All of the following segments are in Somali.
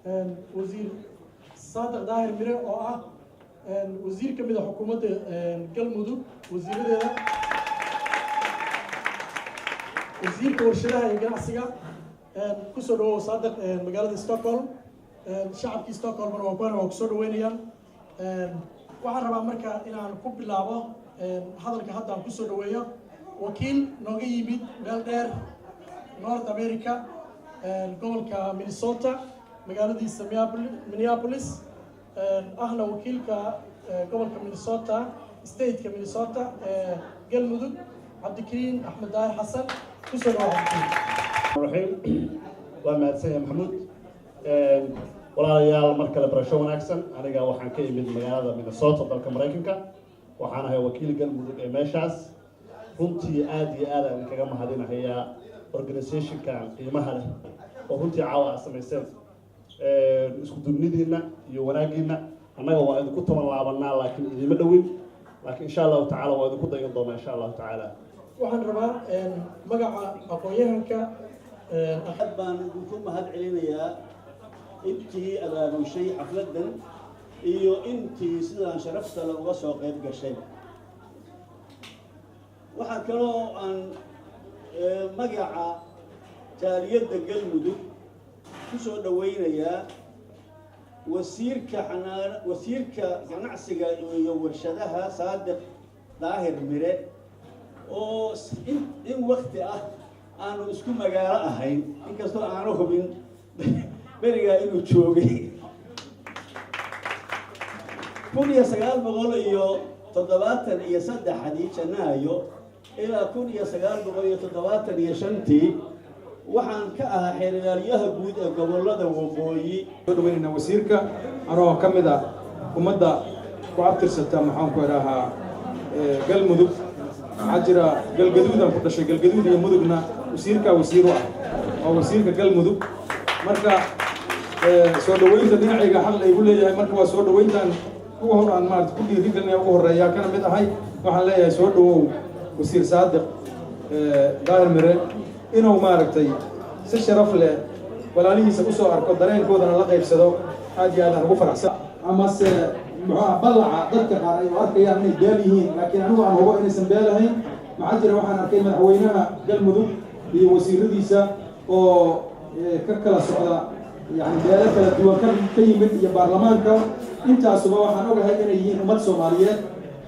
Wasiir Saadiq Daahir Mire, oo ah wasiir ka mid a xukuumadda Galmudug, wasiiradeeda, wasiirka warshadaha iyo ganacsiga. Kusoo dhawow, Saadiq, magaalada Stockholm. Shacabkii Stockholmna waa kuwana, waa kusoo dhaweynayaan. Waxaan rabaa marka inaan ku bilaabo hadalka hadda aan kusoo dhaweeyo wakiil nooga yimid meel dheer, North America, gobolka Minnesota, magaaladiisa Minneapolis, ahna wakiilka gobolka Minnesota, stateka Minnesota ee Galmudug, Cabdikariin Axmed Daahir Xasan. Kusoo dhawaad, Cabdikariin. Raxiim, waa mahadsan yahay Maxamuud. Walaalayaal, mar kale barasho wanaagsan. Aniga waxaan ka imid magaalada Minnesota, dalka Maraykanka. Waxaan ahay wakiil Galmudug ee meeshaas. Runtii aad iyo aad aan kaga mahadinahayaa organizationkan qiimaha leh oo runtii caawa aad samayseen, isku duubnidiinna iyo wanaaggiinna. Annaga waa idinku taban laabanaa, laakiin idiima dhowin, laakiin insha Allahu tacala waa idinku dayan doonaa, insha Allahu tacaala. Waxaan rabaa magaca aqoon-yahanka Aad baan idinku mahad celinayaa intii abaabushay xafladdan iyo intii sidaan sharafta le uga soo qayb gashay. Waxaa kaloo aan magaca jaaliyadda Galmudug ku soo dhawaynayaa wasiirka xanaan wasiirka ganacsiga iyo warshadaha, Saadiq Daahir Mire, oo in wakti ah aanu isku magaalo ahayn, inkastoo aanu hubin berigaa inuu joogay. 1973-dii Janaayo ilaa 1975-tii waxaan ka ahaa xeeralaalyaha guud ee gobollada waqooyi. Soo dhaweynayna wasiirka. Anoo ka mid ah ummadda ku abtirsata, maxaan ku idhahaa, Galmudug, maxaa jira, Galgaduudaan ku dhashay. Galgaduud iyo Mudugna wasiirkaa wasiir u ah, waa wasiirka Galmudug. Marka soo dhaweynta dhinacayga xaq laygu leeyahay. Marka waa soo dhaweyntan ugu hor aan maarata ku dhiirigelinaya, ugu horreeya kana mid ahay. Waxaan leeyahay, soo dhawow, Wasiir Saadiq Daahir Mire, inuu maaragtay si sharaf leh walaalihiisa usoo arko, dareenkoodana la qaybsado. Aad iyo aad aan ugu faraxsan. Amase muxuu ah, ballaca dadka qaar ay u arkayaan inay beel yihiin, laakiin anigu aan hubo inaysan beel ahayn. Maxaa jira, waxaan arkay madaxweynaha Galmudug iyo wasiiradiisa oo ka kala socda, yani beelo kala duwan ka yimid, iyo baarlamaanka. Intaasuba waxaan ogahay inay yihiin ummad Soomaaliyeed.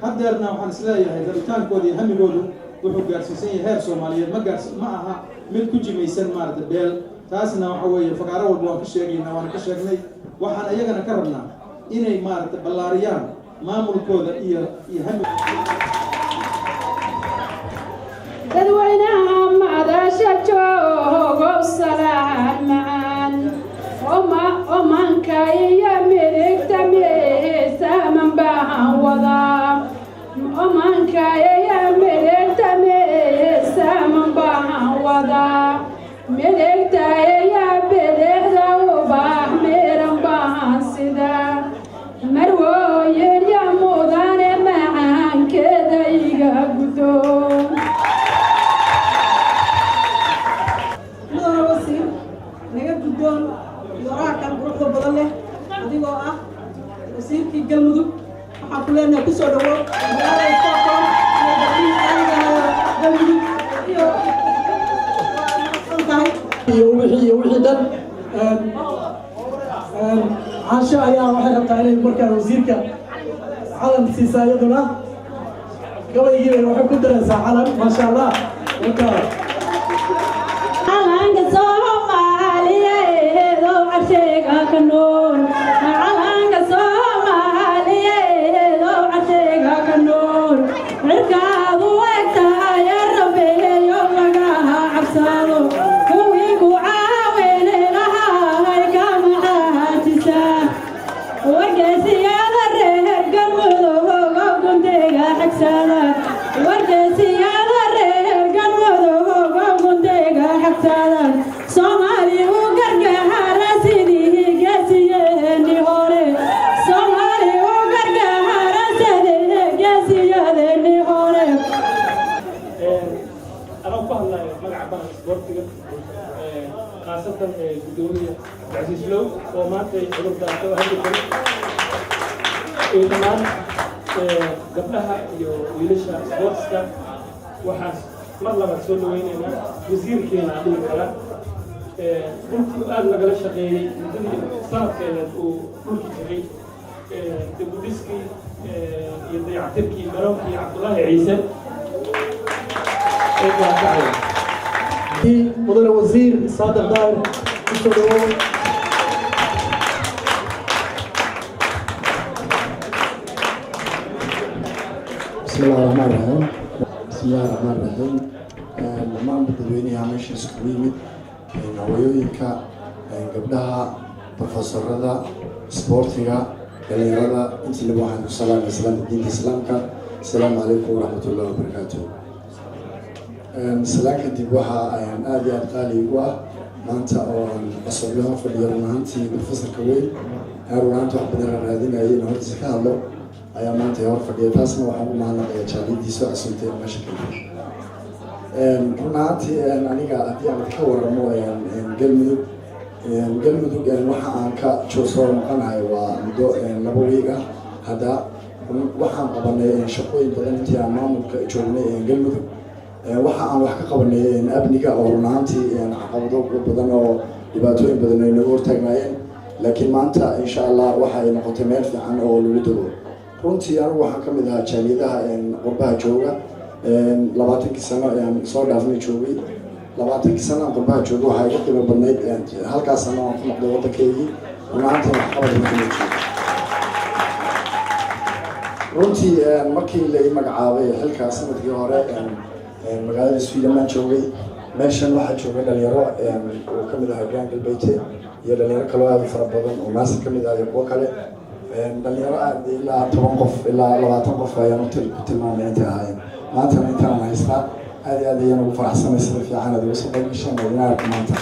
Haddeerna waxaan isleeyahay rabitaankooda iyo hamigoodu wuxuu gaarsiisan yahay heer Soomaaliyeed. Ma gaars ma aha mid ku jimaysan maarata beel. Taasna waxa weeye fagaaro walba waan ka sheegaynaa, waana ka sheegnay. Waxaan iyagana ka rabnaa inay maarata ballaariyaan maamulkooda iyo hami. Dadweynaha madasha joogo, salaan macaan. Omanka iyo midigta miisaaman baan wadaa, omanka iyo midigta miisaaman baan wadaa, midigta iyo bidixda ubax miran baan sidaa. Marwooyin ya mudane, macaankeeda iga guddoon. Mudana wasiir, naga guddoon dooraha quruxda badan leh. Adigoo ah wasiirkii Galmudug, waxaan ku leenahay kusoo dhawo magaalada Stockholm iyo gabdhihii qaaliga Galmudug iyo waa mahadsan tahay. Iyo wixii dhan, Caasho ayaa waxay rabtaa inay markaa wasiirka calan siisa. Iyaduna gabaygii bay waxay ku daraysaa calan. Maasha Allah, marka Calanka Soomaaliyeed oo carsheega ka nool, calanka Soomaaliyeed oo carsheega ka nool, cirkaadu egtahay, Rabbeeyo lagaha cabsado, kuwii ku caawini lahaa kama caajisa. Wargeesiyada reer Galmudug guntiga xagsada, wargeesiyada reer Galmudug guntiga xagsada, Soomaali u gargaara sidii geesiyeeni. Khaasatan guddoomiye Cabdicasiis Low oo maanta cudur daarto hadli karo, iyo dhammaan gabdhaha iyo wiilasha sportska. Waxaan mar labaad soo dhaweynaynaa wasiirkeena, aan dhihi karaa runtii aada nagala shaqeeyey muddadii sanadkeedeed uu dhulki jiray, dib u dhiskii iyo dayactirkii garoonkii Cabdullaahi Ciise ee Gaalkacyo. Mudane Wasiir Saadiq Daahir, kusoo dhawow. بسم الله الرحمن الرحيم، بسم الله الرحمن الرحيم. Dhammaan dadweynaha meesha iskugu yimid, hooyooyinka, gabdhaha, profesorada, isboortiga, dhalinyarada, intiinaba waxaan ku salaamay salaamta diinta Islaamka: asalaamu calaykum waraxmat ullahi wabarakaatu. Salaan kadib, waxa aada iyo aada qaali igu ah maanta oo aan Cosoble hor fadhiyo, run ahaantii profesorka weyn aan run ahaantii wax badan raadinayay in hortiisa ka hadlo ayaa maanta hor fadhiya. Taasna waxaan u mahadnaqaya jaaliyadiisa casuumtay meesha kadib. Run ahaantii aniga haddii aan ka waramo Galmudug, Galmudug waxa aan ka soo maqanahay waa muddo 2 wiig ah. Hadda waxaan qabanay shaqooyin badan intii aan maamulka joognay Galmudug. Waxa aan wax ka qabanay amniga, oo run ahaantii caqabado badan oo dhibaatooyin badan ay naga hortaagnaayeen, laakiin maanta insha Allah waxa ay noqotay meel fiican oo lagu dego. Runtii anigu waxaan ka mid ahaa jaaliyadaha qurbaha jooga. 20-kii sano ayaan soo dhaafnay joogay. 20-kii sano aan qurbaha jooga, waxaa iga qiimo badnayd halkaas sano aan ku noqday waddankaygii. Run ahaantii waxqabad kuma jiro. Runtii markii la ii magacaabay xilka sanadkii hore, magaalada Sweden baan joogay. Meeshan waxaa joogay dhalinyaro uu ka mid ahaa Ibrahim Galbeyte iyo dhalinyaro kaloo aada u fara badan oo Naasir ka mid ah iyo kuwo kale. Dhalinyaro aad ilaa 10 qof ilaa 20 qof ayaan ku tilmaamay intay ahaayeen. Maantana intaan haystaa, aad iyo aad ayaan ugu faraxsanay sida fiican aad uga soo qayb gasheen oo idin arka maanta.